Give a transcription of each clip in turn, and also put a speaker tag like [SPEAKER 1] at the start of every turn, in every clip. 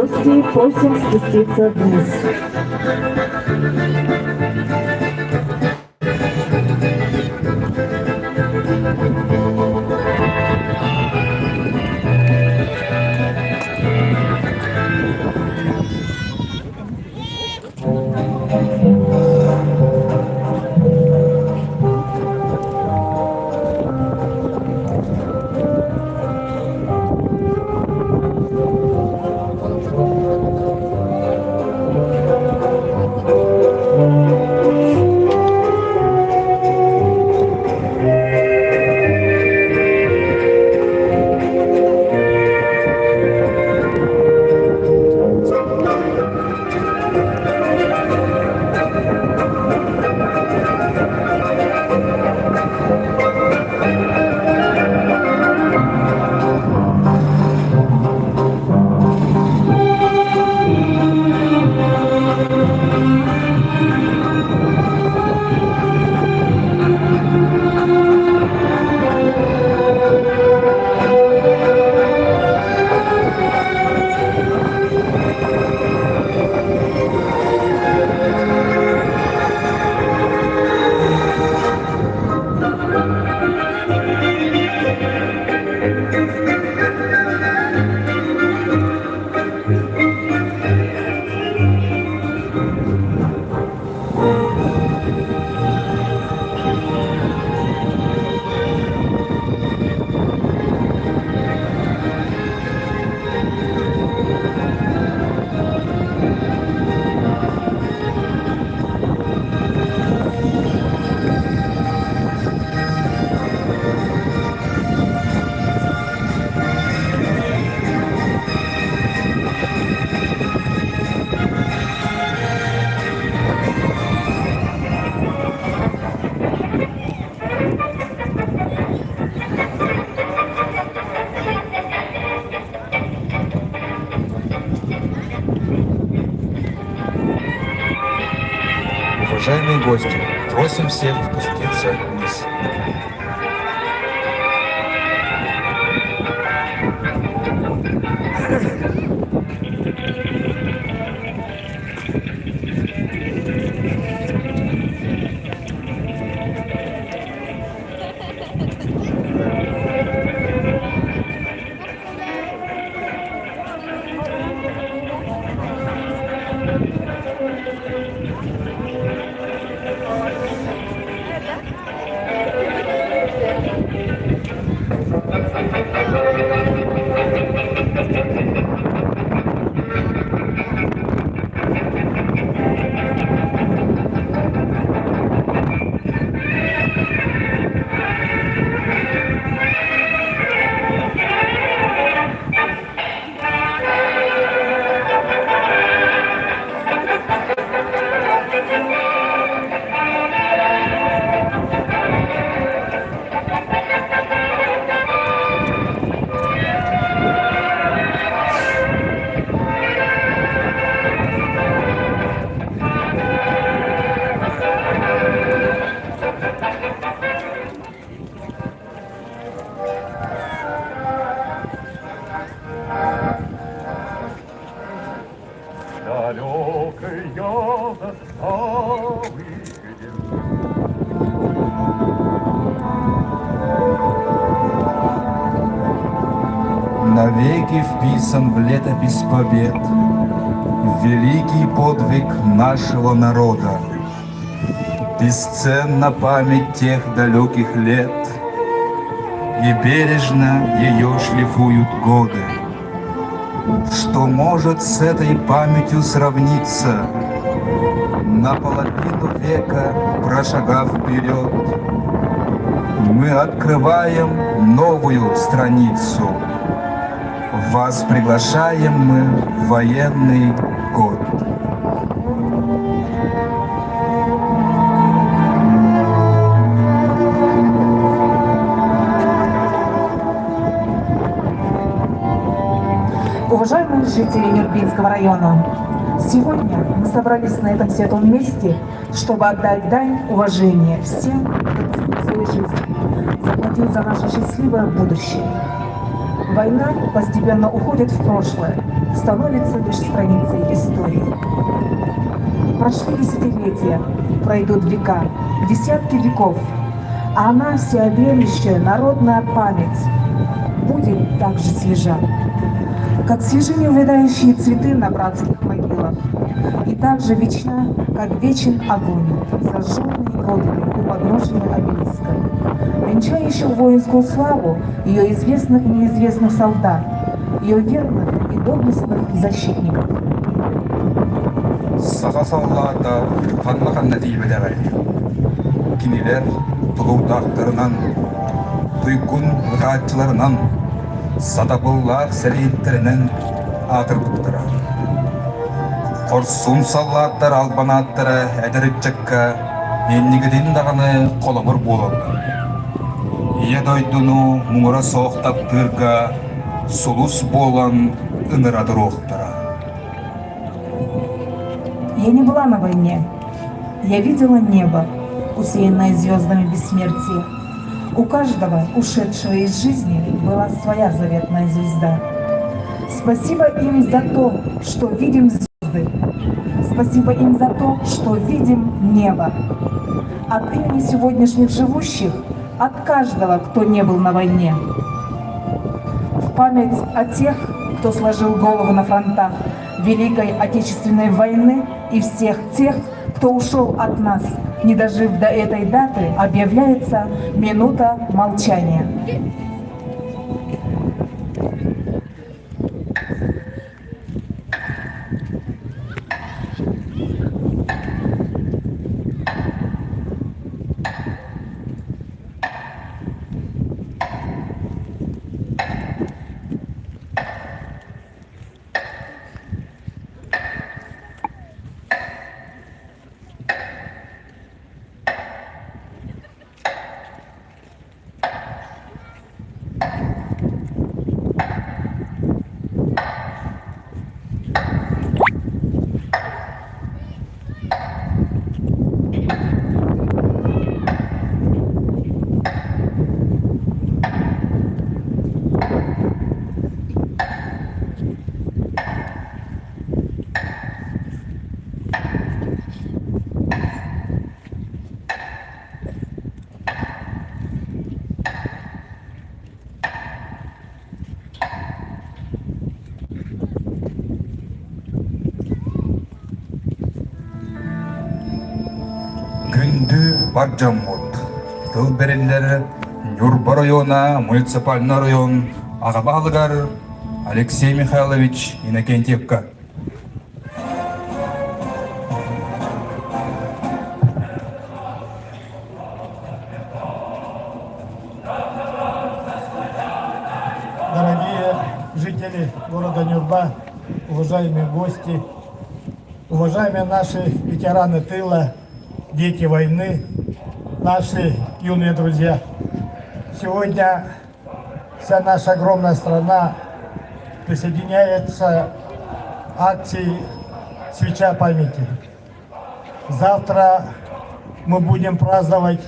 [SPEAKER 1] гости, просим спуститься вниз.
[SPEAKER 2] Уважаемые гости, просим всех спуститься вниз.
[SPEAKER 3] Далекой я заставы, где
[SPEAKER 2] Навеки вписан в летопись побед Великий подвиг нашего народа. Бесценна память тех далеких лет, И бережно ее шлифуют годы. Что может с этой памятью сравниться, Наполовину века прошагав вперед, Мы открываем новую страницу. Вас приглашаем мы в военный год.
[SPEAKER 1] Уважаемые жители Нюрбинского района, сегодня мы собрались на этом святом месте, чтобы отдать дань уважения всем, кто ценой своей жизни заплатил за наше счастливое будущее. Война постепенно уходит в прошлое, становится лишь страницей истории. Прошли десятилетия, пройдут века, десятки веков, а она всеобъемлющая народная память будет так же свежа, как свежи неувядающие цветы на братских могилах, и так же вечна, как вечен огонь, зажженный Родиной у подножия обелиска, венчающий воинскую славу ее известных и неизвестных солдат, ее верных и доблестных защитников.
[SPEAKER 2] Саха саллаата ханна-ханна тиийбэтэҕэй? Кинилэр тулуурдаахтарынан, туйгун ытааччыларынан, сатабыллаах сэрииттэринэн аатырбыттара. Хорсун саллааттар албанааттара эдэр ыччакка инникитин даҕаны холобур буолаллар. Ийэ дойдуну муҥура суох таптыырга сулус буолан ыҥыра туруохтара.
[SPEAKER 1] Я не была на войне. Я видела небо, усеянное звездами бессмертия. У каждого, ушедшего из жизни, была своя заветная звезда. Спасибо им за то, что видим звезды. Спасибо им за то, что видим небо. От имени сегодняшних живущих, от каждого, кто не был на войне. В память о тех, кто сложил голову на фронтах Великой Отечественной войны и всех тех, кто ушел от нас, не дожив до этой даты, объявляется минута молчания.
[SPEAKER 2] Күндү бар дьоммут, тыл бэриллэр Ньурба оройуона муниципальнай оройуон аҕа баһылыгар Алексей Михайлович Иннокентьевка.
[SPEAKER 4] Дорогие жители города Нюрба, уважаемые гости, уважаемые наши ветераны тыла, дети войны, наши юные друзья. Сегодня вся наша огромная страна присоединяется к акции «Свеча памяти». Завтра мы будем праздновать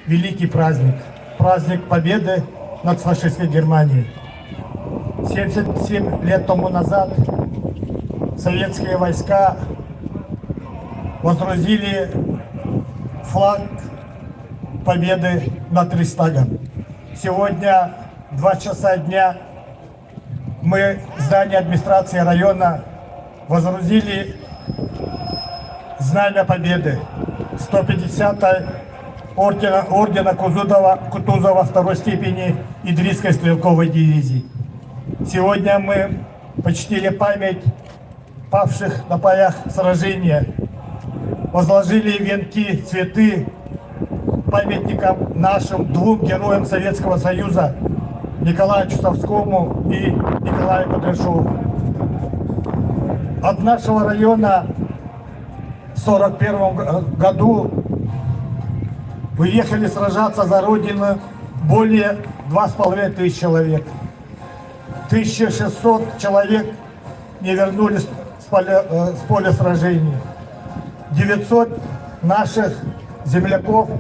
[SPEAKER 4] великий праздник, праздник Победы над фашистской Германией. 77 лет тому назад советские войска водрузили флаг Победы над Рейхстагом. Сегодня в 2 часа дня мы в здании администрации района водрузили Знамя Победы 150-й ордена, ордена Кузудова, Кутузова второй степени Идрисской стрелковой дивизии. Сегодня мы почтили память павших на полях сражения, возложили венки, цветы памятникам нашим двум героям Советского Союза Николаю Чусовскому и Николаю Кудряшову. От нашего района в 1941 году уехали сражаться за Родину более 2,5 тысяч человек. 1600 человек не вернулись с поля, э, с поля сражений. 900 наших земляков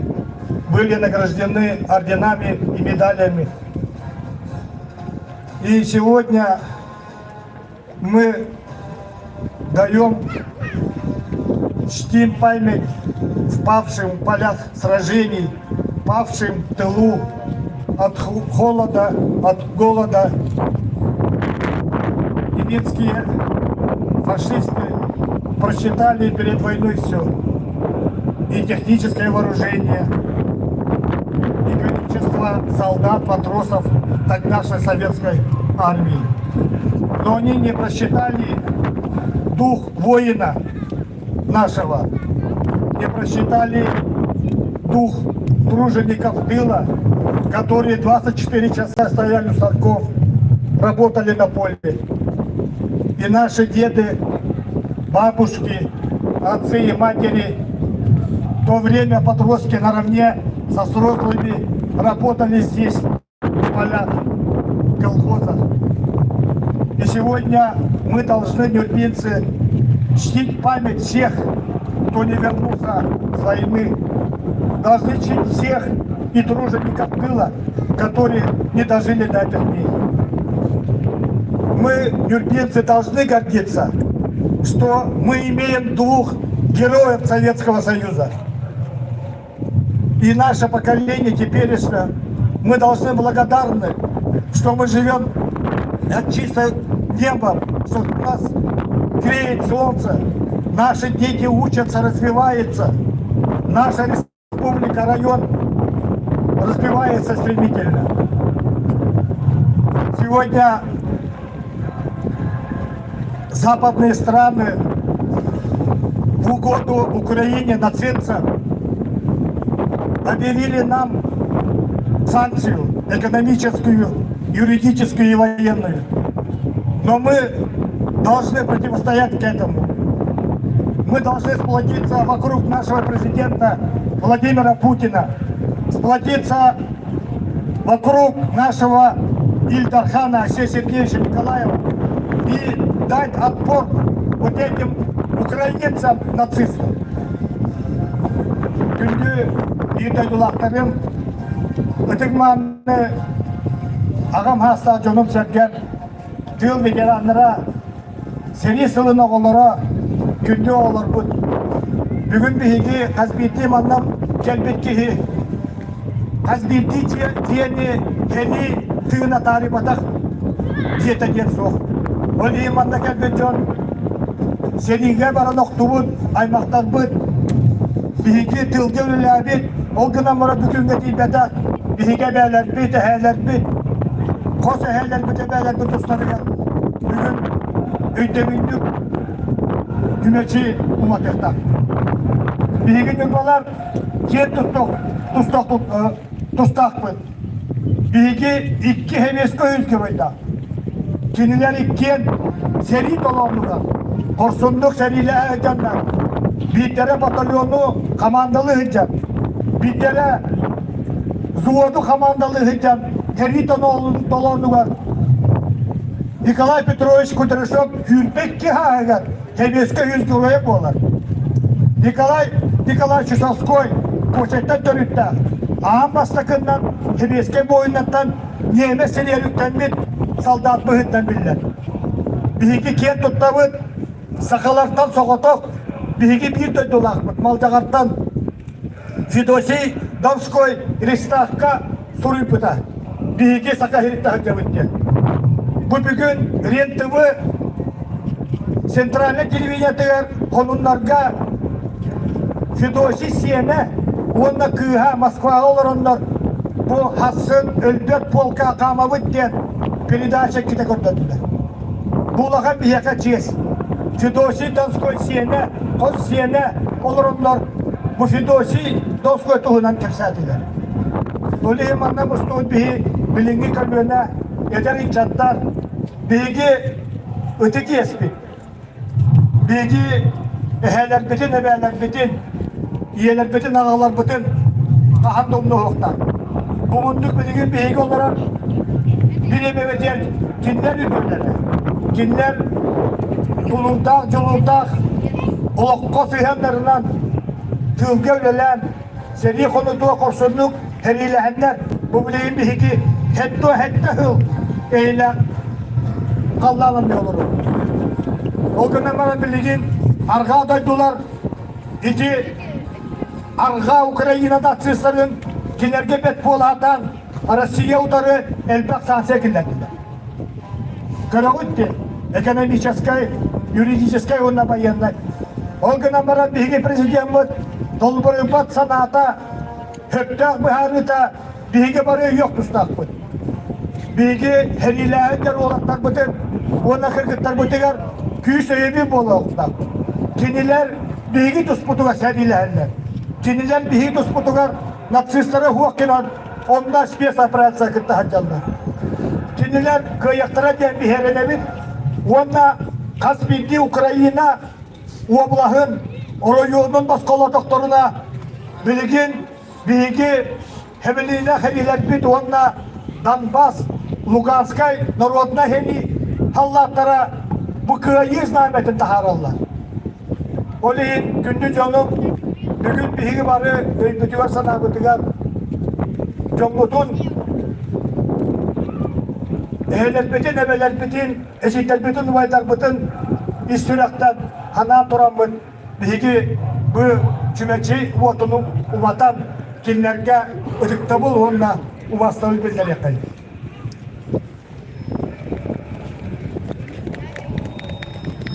[SPEAKER 4] были награждены орденами и медалями. И сегодня мы даем, чтим память впавшим в полях сражений, павшим в тылу от холода, от голода. Немецкие фашисты просчитали перед войной все. И техническое вооружение, и количество солдат, матросов тогдашней советской армии. Но они не просчитали дух воина нашего, не просчитали дух тружеников тыла, которые 24 часа стояли у станков, работали на поле. И наши деды, бабушки, отцы и матери в то время подростки наравне со взрослыми работали здесь, в полях, в колхозах. И сегодня мы должны, нюрбинцы, чтить память всех, кто не вернулся с войны. Должны чтить всех и тружеников тыла, которые не дожили до этих дней. Мы, нюрбинцы, должны гордиться, что мы имеем двух героев Советского Союза. И наше поколение теперешнее, мы должны благодарны, что мы живем от чистым небом, что у нас греет солнце, наши дети учатся, развиваются, наша республика, район развивается стремительно. Сегодня западные страны в угоду Украине, нацистам, объявили нам санкцию экономическую, юридическую и военную. Но мы должны противостоять к этому. Мы должны сплотиться вокруг нашего президента Владимира Путина, сплотиться вокруг нашего Ил Дархана Айсена Сергеевича Николаева и дать отпор вот этим украинцам, нацистам. Күндү биир дойдулаахтарым, ытык-мааны аҕам саастаах дьонум-сэргэм, тыыл ветераннара, сэрии сылын оҕолоро, күндү оҕолорбут. Бүгүн биһиги хас биирдии манна кэлбит киһи хас биирдии дьиэни кэлии тыына таарыйбатах дьиэтэ диэн суох. Ол иһин манна кэлбит дьон сэриигэ баран охтубут аймахтарбыт биһиги тылга үлэлээбит, ол гынан баран бүтүҥҥэ тиийбэтэх биһиги эбээлэрбит, эһээлэрбит, хос эһээлэрбит, эбээлэрбит тустарыгар бүгүн өйдөбүнньүк түмэчи уматыахтаах. Биһиги ньурбалар киэн тустаахпыт. Биһиги икки сэбиэскэй үс геройдаах. Кинилэр иккиэн сэрии толоонугар хорсуннук сэриилэһэ сылдьаннар, биирдэрэ батальону хамаандалыы сылдьан, биирдэрэ взводу хамаандалыы сылдьан сэрии толоонугар Николай Петрович Кудряшов 22 сааһыгар Сэбиэскэй үс геройа буолар. Николай Николаевич Чусовской Куочайтан төрүттээх, аан бастакыннан Сэбиэскэй буойуннартан ньиэмэс сириэрүттэммит солдат быһыытынан биллэр. Биһиги киэн туттабыт, сахалартан соҕотох, биһиги биир дойдулаахпыт Малдьаҕартан Федосий Донской Рейхстагка суруйбута. Биһиги Саха сириттэн сылдьабыт диэн. Бу бүгүн Рен-ТВ центральнай телевидениетыгар холуннарга Федосий сиэнэ уонна кыыһа Москваҕа олороннор бу хассын өлбөт полка хаамабыт диэн передача иккитэ көрдөрдүлэр. Бу улахан биһиэхэ чиэс. Федосий Донской сиэнэ, хос сиэнэ олороннор бу Федосий Донской туһунан кэпсээтилэр. Ол иһин манна мустубут биһи билиҥҥи көлүөнэ эдэр ыччаттар биһиги ытык иэспит. Биһиги эһээлэрбитин, эбээлэрбитин, ийэлэрбитин, аҕаларбытын хаһан да умнуохтаах. Бу муннук билигин биһиги олорор бириэмэбитигэр кинилэр үтүөлэрэ, кинилэр тулуурдаах, дьулуурдаах олоххо сыһыаннарынан тыылга үлэлээн, сэрии хонутуга хорсуннук сэриилэһэннэр, бу билигин биһиги сэттэ сэттэ сыл эйэлээх. халлаан анныгар олоробут. Ол гынан баран билигин арҕаа дойдулар ити арҕаа Украина нацистарын кинилэргэ бэт буолаатаан Россия утары элбэх санкция киллэрдилэр. Көрөҕүт дии, экономическай, юридическай уонна байыаннай. Ол гынан баран биһиги президеммыт толборуйбат санаата, сөптөөх быһаарыыта биһиги бары өйүөх тустаахпыт. Биһиги сэриилээһин уолаттарбытын уонна кыргыттарбытыгар күүс өйөбүл буолуохтаахпыт. Кинилэр биһиги туспутугар сэриилэһэллэр. Кинилэр биһиги туспутугар нацистары суох гынан онно спецоперация кытта сылдьаллар. Кинилэр кыайыахтара диэн биһирэнэбит уонна хас биирдии Украина уобалаһын, оройуонун босхолотохторуна билигин биһиги Хэбилиилээх эбиилэрбит уонна Донбасс, Луганскай народнай сэрии саллааттара бу кыайыы знамятын таһаараллар. Ол иһин күндү дьонум, бүгүн биһиги бары өйбүтүгэр-санаабытыгар дьоммутун, эһэлэрбитин, эбэлэрбитин, эдьиийдэрбитин, убайдарбытын ис сүрэхтэн санаан тураммыт биһиги бу чүмэчи уотун уматан кинилэргэ ытыктабыл уонна убаастабыл биллэриэххэйин.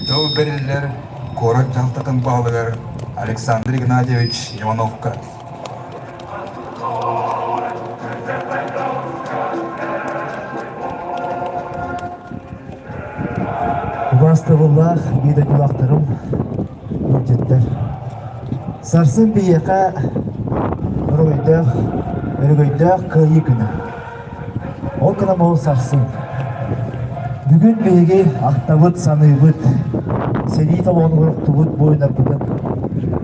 [SPEAKER 2] Тыл бэриллэр куорат дьаһалтатын баһылыгар Александр Игнатьевич Ивановка.
[SPEAKER 5] Убаастабыллаах биир дойдулаахтарым, ыалдьыттар. Сарсын биһиэхэ өрөгөйдөөх, өрөгөйдөөх Кыайыы күнэ. Ол гынан ол сарсын. Бүгүн биһиги ахтабыт, саныыбыт, сэрии толоонугар охтубут буойунарбытын,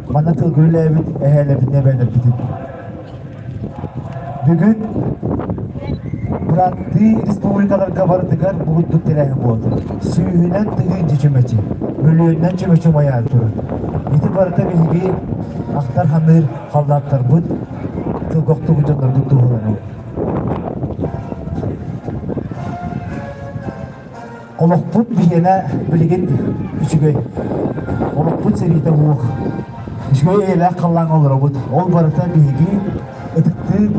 [SPEAKER 5] манна тылга үлэлээбит эһээлэрбитин, эбээлэрбитин. Бүгүн быраттыы республикаларга барытыгар бугуттук тэрээһин буолла. Сүүһүнэн тыһыынча чүмэчи, мөлүйүөнүнэн чүмэчи умайаары турар. Ити барыта биһиги ахтар-ханыыр халлааттарбыт, тылга охтубут дьоннорбут туһуланабыт. Олохпут биһиэнэ билигин үчүгэй. Олохпут сэриитэ суох. Үчүгэй эйэлээх халлааҥҥа олоробут. Ол барыта биһиги ытыктыыр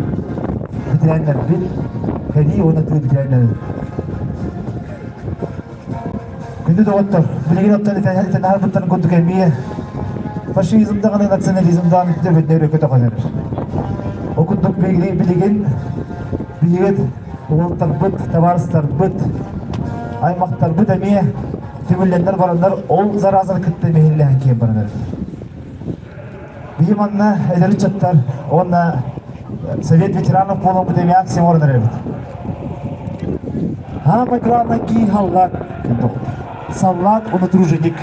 [SPEAKER 5] бэтэрээннэрбит, сэрии уонна тыыл бэтэрээннэрин. Күндү доҕоттор, билигин оттон этэн аһарбыттарын курдук эмиэ фашизм даҕаны, национализм даҕаны төбөтүнэ өрө көтөҕөн эрэр. Ол курдук билигин биһиги уолаттарбыт, табаарыстарбыт, аймахтарбыт эмиэ түмүллэннэр бараннар ол заразаны кытта мэһиллэһэн киэн баран эрэр. Биһи манна эдэр ыччаттар уонна Совет ветеранов буоламмыт эмиэ акция оҥорон эрэбит. Самое главное кии халлаат Саллаат уонна труженик.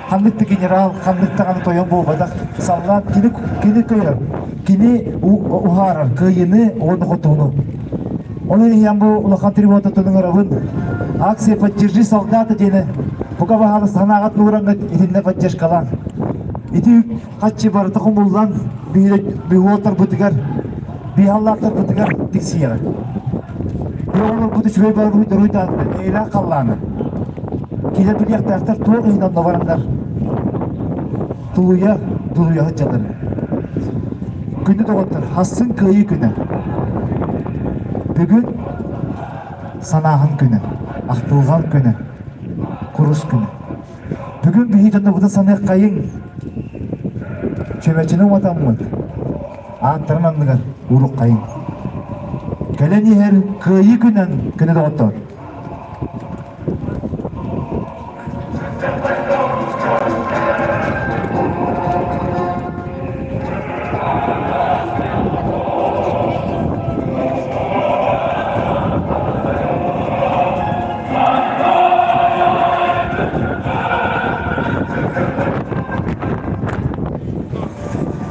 [SPEAKER 5] Ханнык да генерал, ханнык даҕаны тойон буолбатах. Саллаат кини, кини кыайар, кини уһаарар кыайыыны уонна хотууну. Ол иһин бу улахан трибунаттан ыҥырабын. Акция «Поддержи солдата» диэни бука баһаалыста санааҕыт нуураҥҥыт итиннэ поддержкалаан. Ити хаччы барыта хомуллан биһуолтарбытыгар, биһаллаахтарбытыгар тиксиэҕэ. Бу оҕолорбут үчүгэй барыбыт дуруйдаатына, эйэлээх халлааны. Кинилэр билиэхтээхтэр туох иһин онно бараннар тулуйа, тулуйа сылдьаллар. Күндү доҕоттор, хассын кыайыы күнэ. Бүгүн санааһын күнэ, ахтылҕан күнэ, курус күнэ. Бүгүн биһи дьоннорбутун саныаххайыҥ, чүмэчини уматаммыт, ааттарын анныгар ууруххайыҥ. Кэлэн иһэр Кыайыы күнүн күнэ доҕоттоор!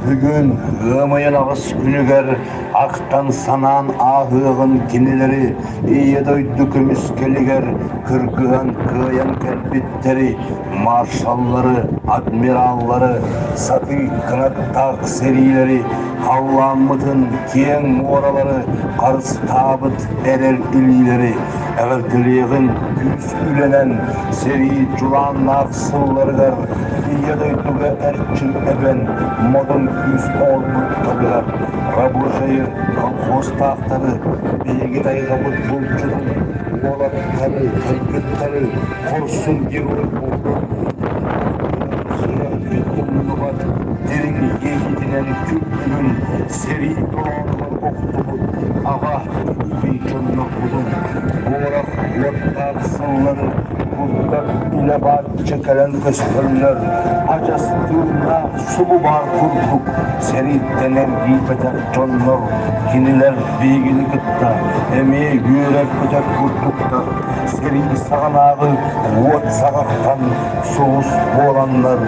[SPEAKER 6] Бүгүн ыам ыйын аҕыс күнүгэр ахтан-санаан ааһыаҕын кинилэри Ийэ дойду көмүскэлигэр кыргыһан кыайан кэлбиттэри маршаллары, адмираллары, сатыы кынаттаах сэриилэри, халлааммытын киэҥ муоралары харыстаабыт эрэл илиилэри. Эҕэрдэлиэҕин күүс үлэнэн сэрии дьулааннаах сылларыгар Ийэ дойдуга эрчим эбэн модун күүс оҥорбуттарыгар рабочайы, колхозтаахтары, биһиги тайҕабыт булчутун уолаттары, кыргыттары хорсун герой буолбут сүрэхпит умнубат дириҥ иэйиитинэн күн бүгүн сэрии толоонугар охтубут аҕа ибии дьоннорбутун буорах уоттаах сыллары курдат илэ бааччы кэлэн көстөллөр адьас тыыннаах субу баар курдук сэрииттэн эргийбэтэх дьоннор кинилэр биһигини кытта эмиэ үөрэр-көтөр курдуктар сэрии саҕанааҕы уот саҕахтан сулус буоланнар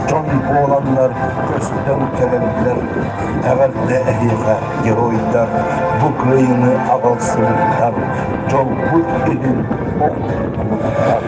[SPEAKER 6] дьон буоланнар көстөн кэлэллэр эҕэрдэ эһиэхэ геройдар бу кыайыыны аҕалсыбыттар дьолбут иһин охтубуттар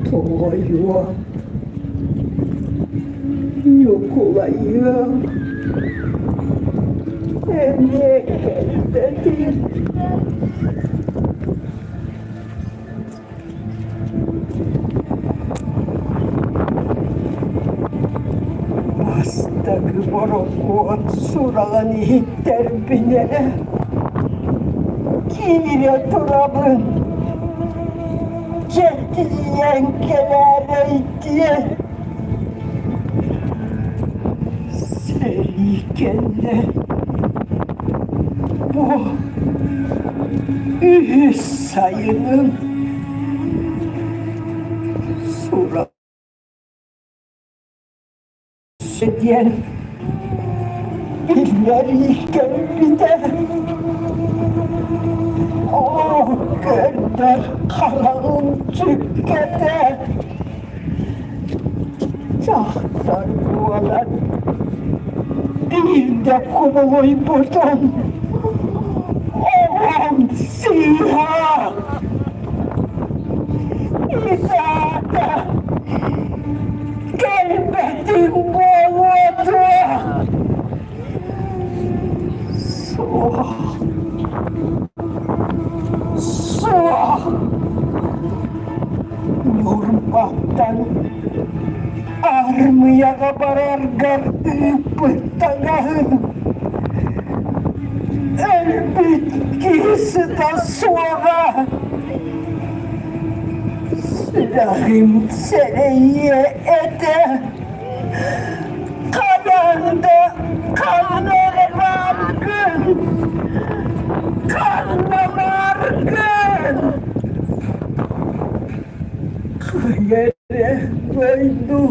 [SPEAKER 7] Тоҕойуом, Ньукулайыам, эмиэ кэлбэтим. Бастакы борокуот сураҕын иһиттэрбинэ, Киирэ турабын, дьэ тиийэн кэлээрэй диэн. Сэрии кэннэ бу үһүс сайыным сурах диэн биллэрии кэлбитэ. Оо, көрдөр хараҕым сүккэтэ. Дьахтар буолан биирдэ кубулуйбутум. Оҕом сыыһа. Итаата кэлбэтиҥ буолуо дуо? Суох. Суох. Ньурбаттан аармыйаҕа бараргар ыыппыт таҥаһын өлбүт киһи сыта суоҕа. Сүрэҕим сэрэйиэ этэ. Хайаан да ханнарымааргын, ханнамааргын. Хайа эрэ дойду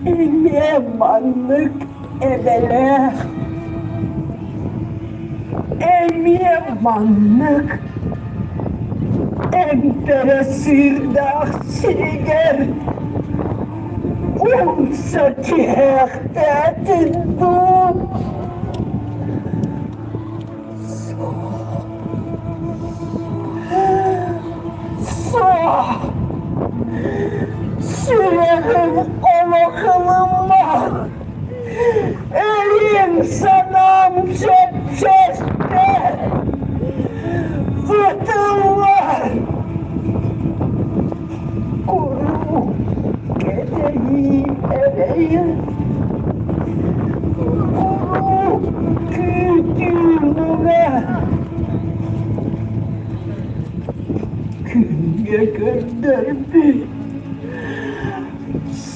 [SPEAKER 7] эмиэ маннык эбэлээх, эмиэ маннык эмтэрэ сыырдаах сиригэр умса түһээхтээтин дуу? Суох. Суох. Сүрэҕим олох ылыммат. Өйүм санаам чэпчэспэт. Ытыллар. Куруук кэтэһии эрэйин. Куруук күүтүү муҥа. Күҥҥэ көрдөрбүт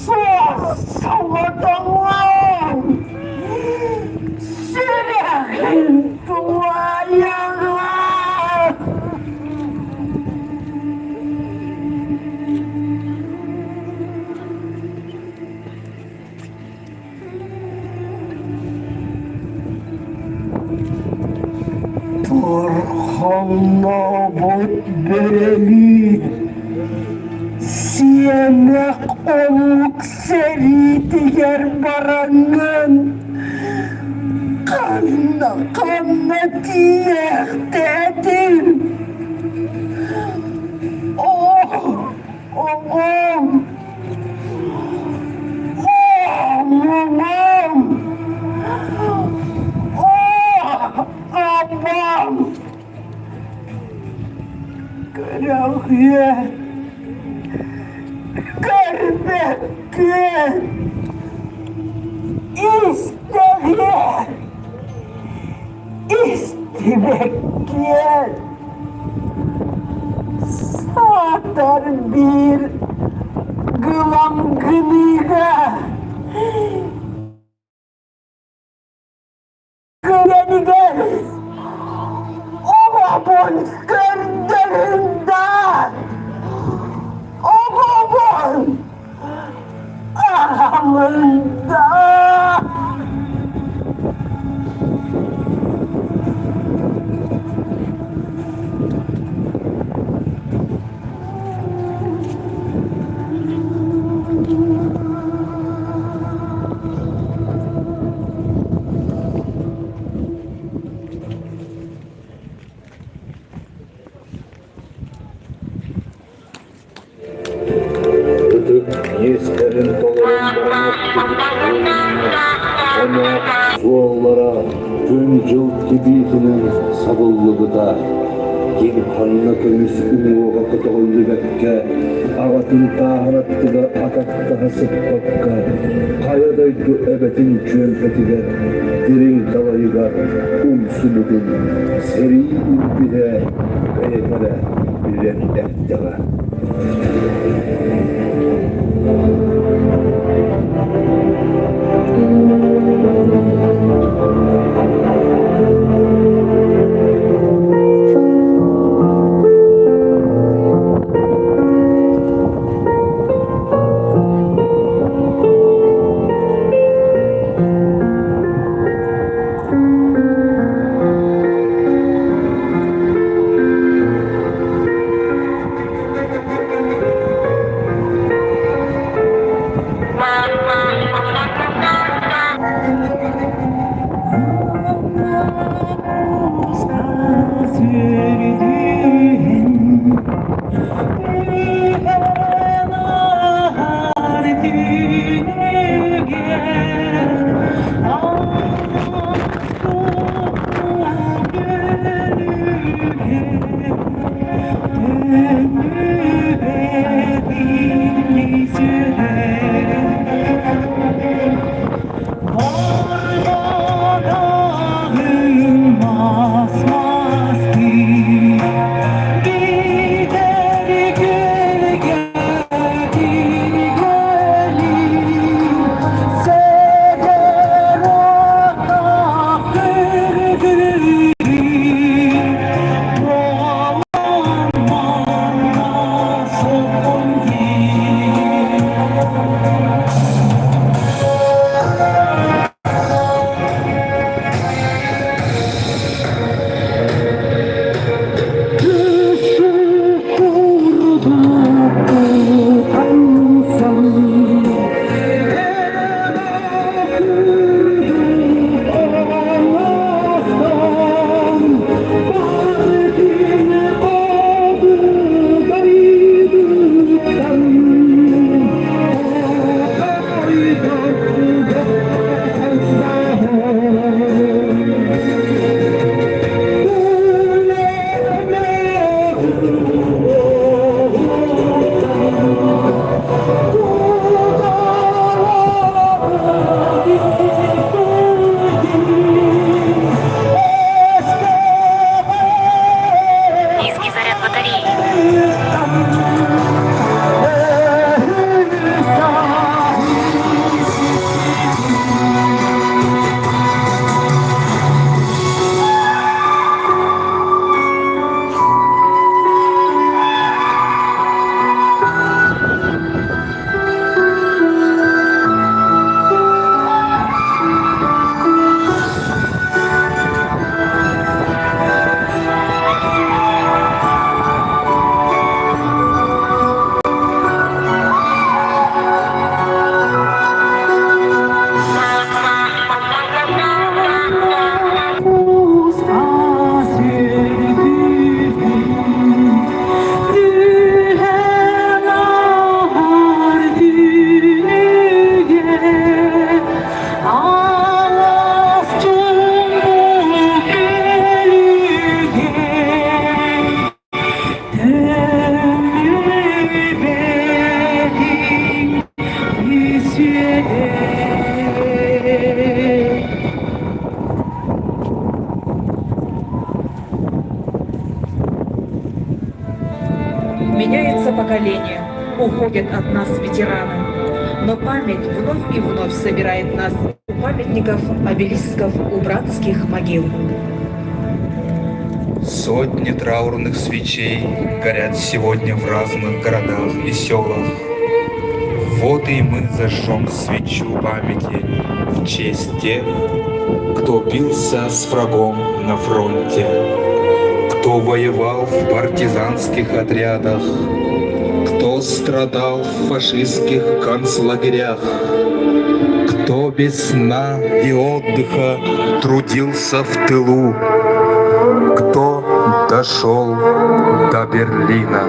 [SPEAKER 7] суос соҕотоҕун сүрэҕин туойаҕа. Торхоллообут бөрөлүү сиэмэх омук сэриитигэр бараҥҥын ханна ханна тиийээхтээтиҥ? Оо, оҕом! Оҕом! Оо, абам! Көрөҕүөн, көрбөккүөн, истэҕиэн, истибэккиэн. Саатар биир гыламгыныыга күрэнигэр оҕобун көрдөрүн да оҕобун аҕамын да.
[SPEAKER 6] Ытык иэстэрин толорон баран охтубут буойуҥҥа омоох суоллара күн-дьыл тибиитинэн сабыллыбыта. Ким ханна көмүс уҥуоҕа көтөҕүллүбэккэ. Аҕатын тааһын аттыгар атахтаһа сыппакка, хайа дойду эбэтин чүөмпэтигэр, дириҥ далайыгар умсубутун сэрии илбиһэ бэйэтэ эрэ билэн эрдэҕэ.
[SPEAKER 8] Низкий заряд батареи.
[SPEAKER 1] Меняется поколение, уходят от нас ветераны, но память вновь и вновь собирает нас у памятников, обелисков, у братских могил.
[SPEAKER 2] Сотни траурных свечей горят сегодня в разных городах и селах. Вот и мы зажжем свечу памяти в честь тех, кто бился с врагом на фронте, кто воевал в партизанских отрядах, кто страдал в фашистских концлагерях, кто без сна и отдыха трудился в тылу, кто дошел до Берлина.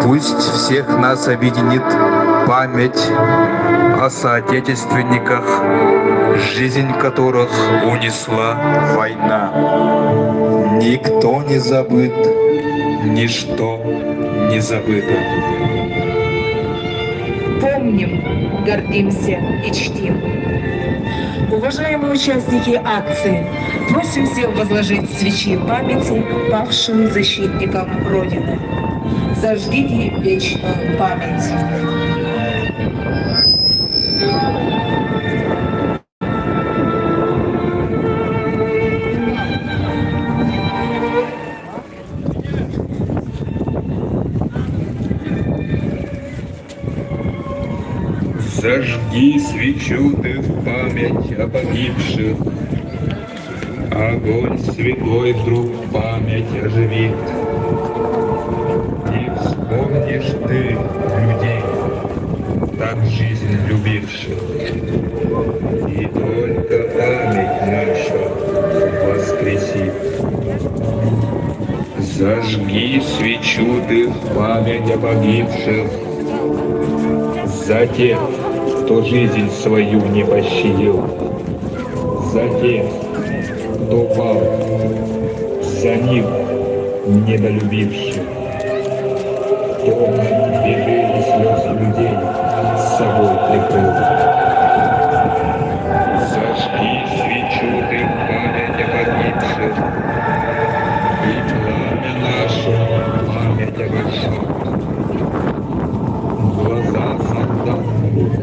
[SPEAKER 2] Пусть всех нас объединит память о соотечественниках, жизнь которых унесла война. Никто не забыт, ничто не забыта.
[SPEAKER 1] Помним, гордимся и чтим. Уважаемые участники акции, просим всех возложить свечи памяти павшим защитникам Родины. Зажгите вечную память.
[SPEAKER 2] Зажги свечу ты в память о погибших, Огонь святой вдруг память оживит. И вспомнишь ты людей, так жизнь любивших, И только память наша воскресит. Зажги свечу ты в память о погибших, За тех, кто жизнь свою не пощадил, За тех, кто пал, за них недолюбивших, Кто от беды и слез людей с собой прикрыл. Зажги свечу ты в память о погибших, И пламя наше память обожжет. Глаза солдат будут,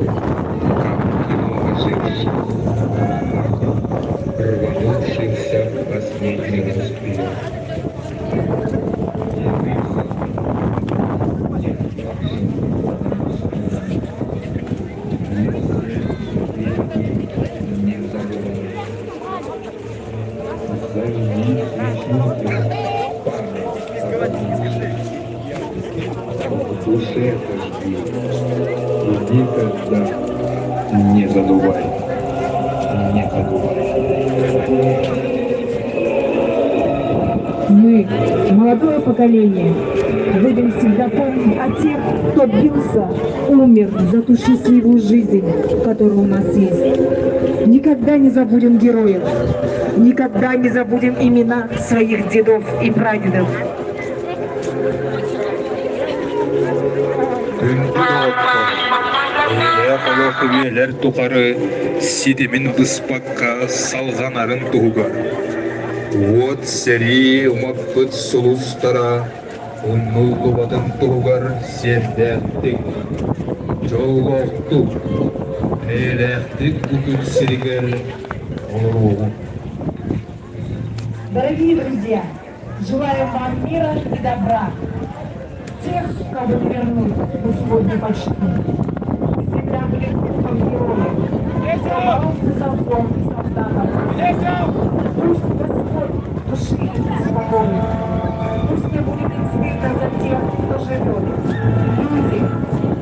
[SPEAKER 2] как в кино оживших, Рванувшихся в последний раз вперед. И ты, солдат, не павших, мы все веки не забываем. Зажги свечу ты в память о погибших. В душе зажги и никогда не задувай, не задувай.
[SPEAKER 1] Мы, молодое поколение, будем всегда помнить о тех, кто бился, умер за ту счастливую жизнь, которая у нас есть. Никогда не забудем героев, никогда не забудем имена своих дедов и прадедов.
[SPEAKER 2] Күндү доҕоттор, эйэлээх олох үйэлэр тухары ситимин быспакка салҕанарын туһугар уот сэрии умаппыт сулустара умнуллубатын туһугар сиэрдээхтик, дьоллоохтук, эйэлээхтик бу күн сиригэр олоруоҕуҥ.
[SPEAKER 1] Дорогие друзья, желаем вам мира и добра. Тех, кого не вернуть, мы сегодня почтим. Земля будет духом героев. Бороться со злом и солдатом. Пусть Господь души их успокоит. Пусть не будет им стыдно за тех, кто живет. Люди,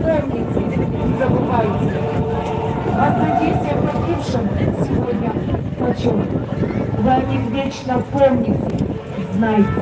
[SPEAKER 1] помните, не забывайте. Воздадите погибшим сегодня почет. Вы о них вечно помните, знайте.